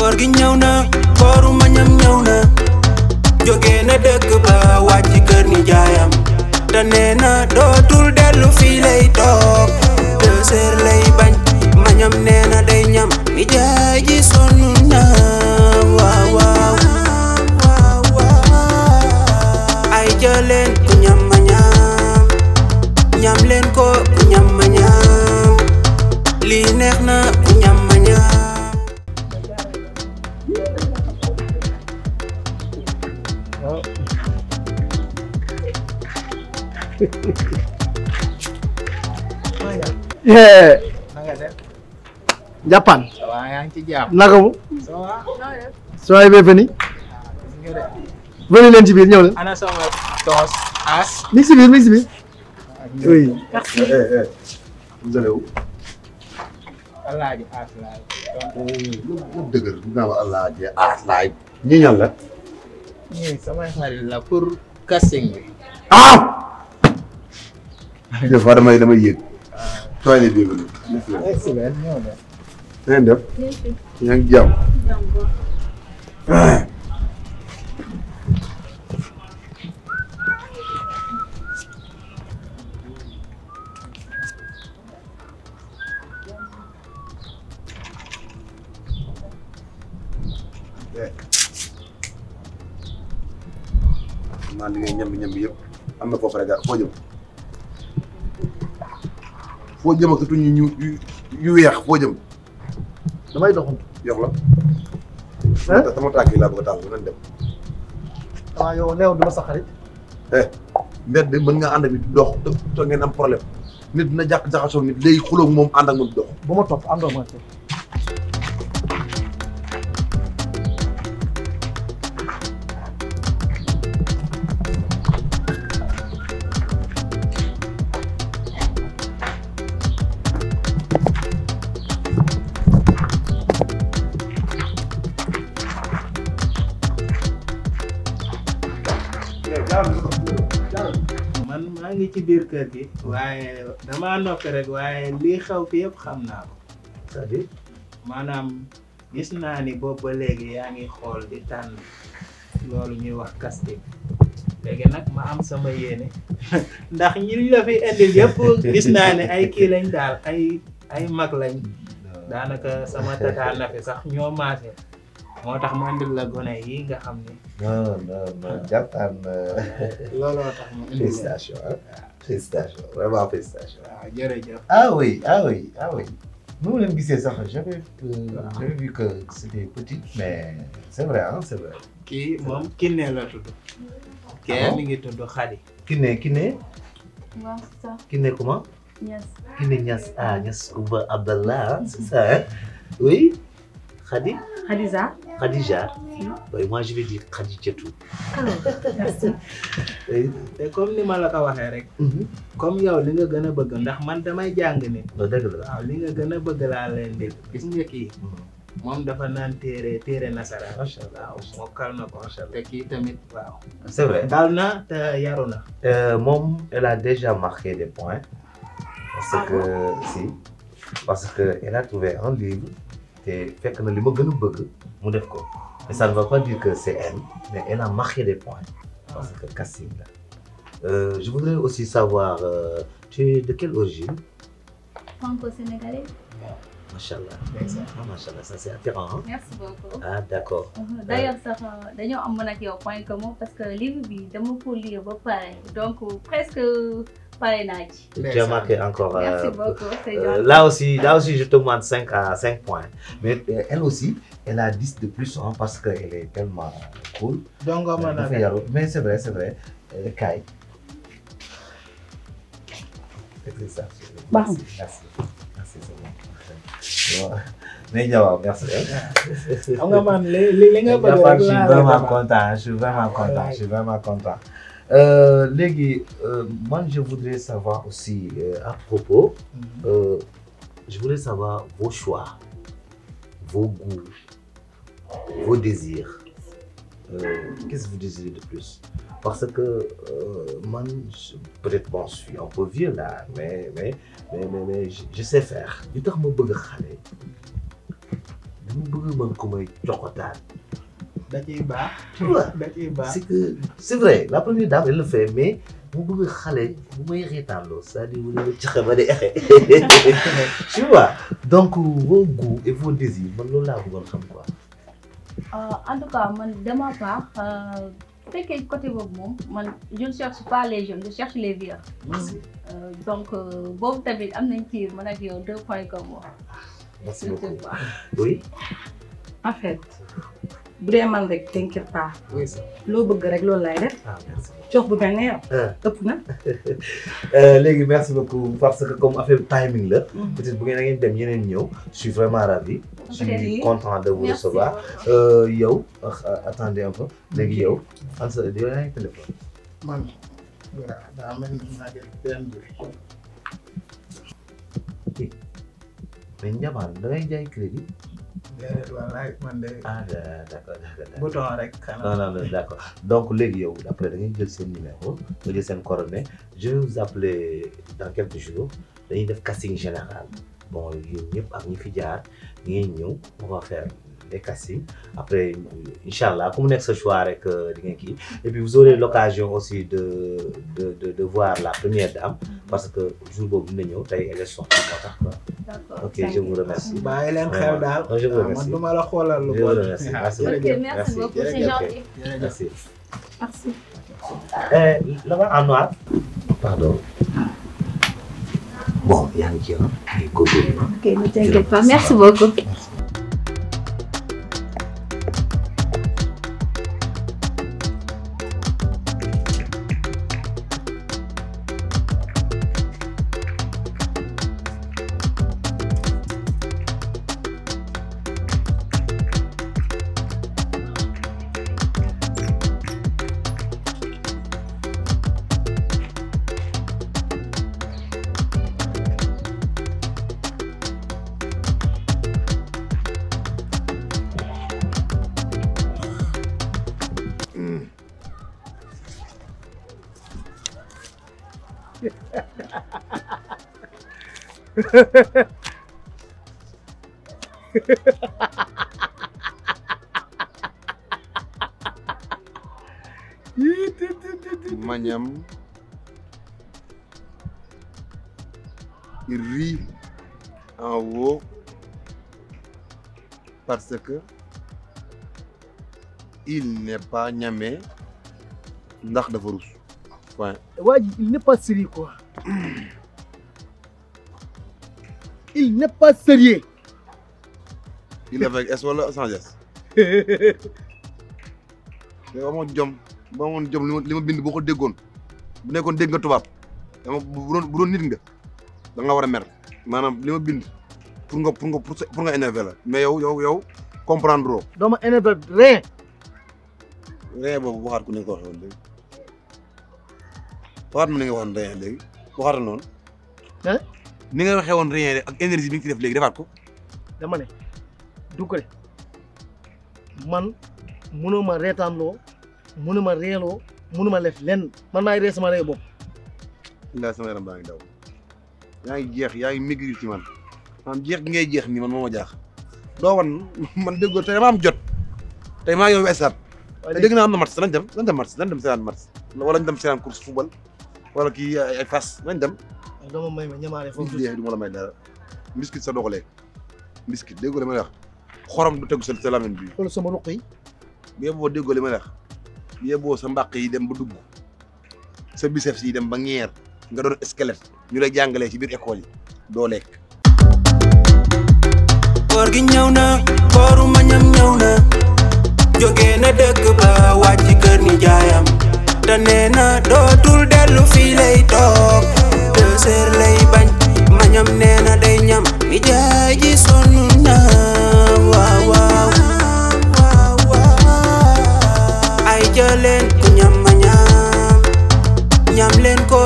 koor gi ñëw na kooru ma ñam ñëw na jóge na dëkk ba wàcc kër ni jaayam te nee na dootul dellu fii lay toog 2 heures lay bañ ma ñam nee na day ñam ni jaay ji sonn na waaw waaw ay jëleen ku ñam ma ñam leen ko ku ñam ma ñam lii neex na ku ñam ma ñam Japan. Waaw yaa ngi ci jàmm. Naka mu. Ça va. Soyez bienvenue. Venez leen ci biir ñëw leen. Ana sama toos as. Mi ngi si biir mi ngi si biir. Oui. Merci. Vous allez où? Alaaji as laay. Lu dëgër nga wax Alaaji as laay. Ñi ñan la? Ñii samay xarit la pour casting bi. Ah! Des fois damay yëg. Soyez les bienvenus. Excellent ñëw na. Na ngeen def? Yaa ngi jàmm. Maa li ngay ñam yëpp am na foofu rek foo jëm ak sa tuñ yu weex foo jëm Damay doxantu. yox la sama tànk yi laa bëgg a tànk nañ dem Ah yow neew duma sa xarit. mbedd mën nga ànd ak nit dox te ngeen am problème nit dina jaxasoo nit léegi xulóog moom ànd ak moom dox Bu ma topp àndoo ma tey. Man maa ngi ci biir kër gi. waaye damaa noppi rek waaye lii xew fi yëpp xam naa ko. c'est-à-dire maanaam gis naa ni boobu ba léegi yaa ngi xool di tànn loolu ñuy wax casting léegi nag ma am sama yéene ndax ñi la fi indil yëpp gis naa ne ay kii lañ daal ay mag lañ daanaka sama tata na fi sax ñoo maase moo tax ma indil la gone yi nga xam ni. non Japan looloo tax ma indil la. félicitations vraiment félicitations. waaw jërëjëf. Ah oui. Nous leen gisee sax j'avais vu que c'était petit mais c'est vrai hein c'est vrai. kii moom Kiné la tudd. kee mi ngi tudd Khady. Kiné. waaw c'est ça. Kiné comment? Niass. Kiné Niass Niass Oumba Abdallah c'est ça hein? Oui. Khady. Khadija. Oui, moi je vais dire Khadijatou. Merci. te comme ni ma la ko waxee rek. comme yow li nga gën a bëgg ndax man damay jàng ni. dëgg la waaw li nga gën a bëgg laa leen di gis nga kii. moom dafa naan téere nasaraan. macha allah waaw mokkal na ko. te kii tamit waaw. c'est vrai. dal na te yaru na. Moom elle a déjà marqué des points. parce que elle a trouvé un livre. te fekk na li ma gën a bëgg mu def ko mais ça ne veut pas dire que c'est elle mais elle a marqué des points parce que casting la je voudrais aussi savoir tu es de quelle origine? Franco-sénégalais. Machallah. Machallah, ça c'est attirant hein? Merci beaucoup. Ah d'accord. D'ailleurs sax dañoo am man ak yow point commun parce que livre bi dama ko lire ba pare donc presque pare naa ci. Tu as marqué encore. Merci beaucoup, c'est gentil. Là aussi je te demande 5 points mais elle aussi elle a 10 de plus hein, parce que elle est tellement cool. donc mais c'est vrai Kay. C'est ça. Merci c'est bon. Mais Diawa merci. xam nga man li nga bëgg rek je suis vraiment content. Léegi moi je voudrais savoir aussi à propos je voudrais savoir vos choix, vos goûts, vos désirs. Qu'est-ce que vous désirez de plus? Parce que man peut-être bon je suis un peu vieux là mais je sais faire. li tax ma bëgg xale dama bëgg mën ko may joxotaan. da ciy baax. Tu vois, da ciy baax. c'est que c'est vrai la première dame elle le fait mais mu bëgg xale bu may reetaanloo c'est-à-dire mu ne joxe ba di exe. Tu vois donc vos goûts et vos désirs man loolu laa bëggoon xam quoi. En tout cas man de ma part bu fekkee côté boobu moom man je ne cherche pas les jeunes je cherche les vieux. Donc boobu tamit am nañ ci man ak yow 2 points comme moi. Merci beaucoup. Oui. En fait bu dee man rek t'inquiète pas. Oui ça. loo bëgg rek loolu laay def. Ah merci. jox bu mel ne yow. ëpp na. Léegi merci beaucoup parce que comme affaire timing là. Peut-être bu ngeen dem ñeneen ñëw. Je suis vraiment ravi. Je suis content de vous recevoir. Yow attendez un peu. Léegi yow an sa yow yaa ngi téléphone. man daa mel ni maa jël benn bi. Mais Ndiamane da ngay jaay crédit. déedéet wallaay man de. Ah d'accord. bouton rek xanaa. Non d'accord donc léegi yow après da ngay jël seen numéro nga jël seen coordonnée je vais vous appeler dans quelques jours dañuy def casting général bon yéen ñëpp ak ñi fi jaar ñi ñëw on va faire les castings après inchallah ku mu nekk sa choix rek di ngeen kii et puis vous aurez l'occasion aussi de voir la première dame parce que jour boobu dina ñëw tey elle est sortie moo tax quoi. D'accord. Ok je vous remercie. bàyyi leen xel daal. Je vous remercie. man du ma la xoolal lu Je vous bon. remercie. Merci. Ok, merci beaucoup, c'est gentil. Merci. Merci. Là-bas en noir. Pardon. Bon, il y a un qui est góorgóorlu. Ok, ne t'inquiète pas, merci beaucoup. Magnam il rit en haut parce que il n'est pas ñamé ndax dafa rus point. waa ji il n'est pas sérieux quoi. Il n'est pas sérieux. Il est avec S wala sans S. Yow amoon jom ba amoon jom li ma bind boo ko déggoon bu nekkoon dégg nga tubaab dama bu doon nit nga da nga war a mer maanaam li ma bind pour nga énervé la mais yow comprendre loo. doo ma énervé rien. Rien boobu waxaat ku ne ko waxee woon léegi waxaat ma ni nga waxoon rien léegi waxaatal noonu. ni nga waxee woon rien rek ak énergie bi nga ci def léegi defaat ko. dama ne Doucouré man mënuma reetaanloo mënuma reeloo mënuma lef lenn man maay ree sama ree bopp. Ndaa sama yaram baa ngi daw yaa ngi jeex yaa ngi maigrir ci man maanaam jeex gi ngay jeex nii man moo ma jaax doo wan man déggoo tey dama am jot tey maa ngi yow stade te dégg naa am na match nañ dem match nañ dem seetaan match wala ñu dem seetaan course football wala kii ay fas nañ dem. dama may ma ñamaale foofu du ma la may dara biscuit sa doo ko lekk biscuit déggoo li may wax xorom du tegu sa lamine bi. xool sama ruq yi. bu yeboo déggoo li may wax bu yeboo sa mbàq yi dem ba dugg sa biceps yi dem ba ñeer nga doon squelette ñu lay jàngalee ci biir école yi doo lekk. koor gi ñëw na kooru Magnam ñëw na jóge na dëkk ba wàcc kër ni jaayam te nee na dootul dellu fii lay toog 2 heures lay bañ Magnam nee na day ñam ni jaay ji sonn na waaw waaw ay jëleen ku ñam ma ñam leen ko